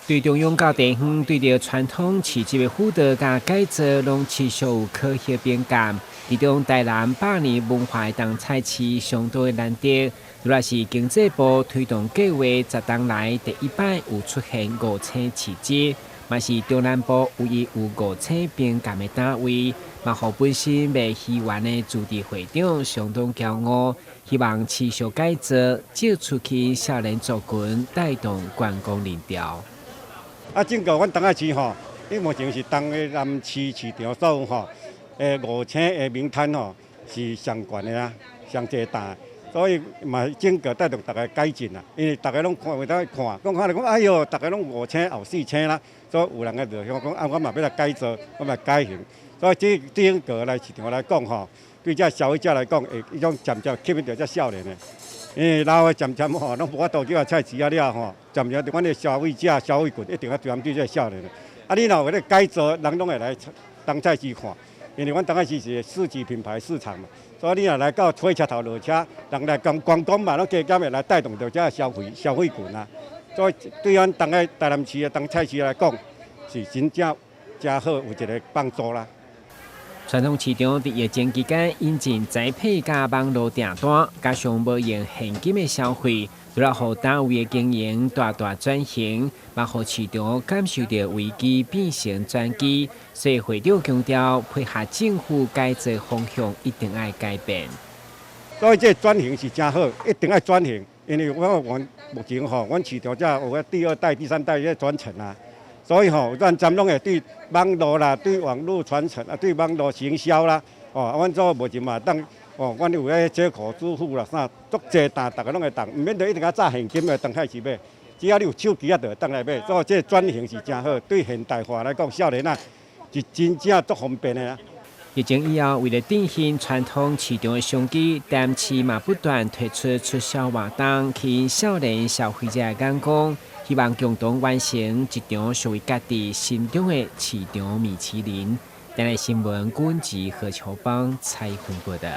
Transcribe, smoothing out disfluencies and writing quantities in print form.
對中央到地方，對著傳統市集的輔導佮改造，攏持續有科學變革。其中，台南百年文化冬菜市相當的難得，除了是經濟部推動計劃10冬來第一擺有出現五星市集，嘛是中南部唯一有五星評鑑的單位，嘛予本身袂虛言的自治會長相當驕傲，希望持續改造，借出去少年族群，帶動觀光人潮。啊，整個阮冬仔市吼，伊目前是東南市市場所有吼，五星的名攤吼是上懸的啊，上濟單，所以嘛整個帶動逐家改進啦。因為逐家攏看會當看，講看著講哎喲，逐家攏五星後四星啦，所以有人個就想講啊，我嘛欲來改造，我嘛改型。所以這整個來市場來講吼，對這消費者來講，會一種漸漸吸引著這少年的。因為老的漸漸吼，攏無法度去啊菜市仔了吼，漸漸阮的消費者消費群一定愛追對這個少年的。啊，你若有咧改造，人攏會來冬菜市看，因為阮冬菜市是市級品牌市場嘛，所以你若來到火車頭落車，人來觀觀光嘛，攏加減會來帶動著這個消費群啊。所以對阮東個台南市的冬菜市來講，是真正誠好，有一個幫助啦。傳統市場佇疫情期間引進宅配佮網路訂單，加上無用現金的消費，除了予單位的經營大大轉型，嘛予市場感受著危機變成轉機。所以會長強調，配合政府改造方向，一定愛改變。所以這轉型是誠好，一定愛轉型，因為我目前吼，阮市場這有個第二代、第三代咧傳承啊。所以吼，咱針攏會對網路啦，對網路傳承啊，對網路行銷啦，哦，阮做目前嘛當，哦，阮有咧接口支付啦，啥足濟單，逐家攏會當，毋免得一定愛紮現金來當開始買，只要你有手機仔就會當來買。所以這轉型是誠好，對現代化來講，少年仔是真正足方便的啊。疫情以後，為了振興傳統市場的商機，台南市嘛不斷推出促銷活動，吸引少年消費者的眼光，希望共同完成一場屬於家己心中的市場米其林。台南新聞，郭文吉何秋邦採訪報導。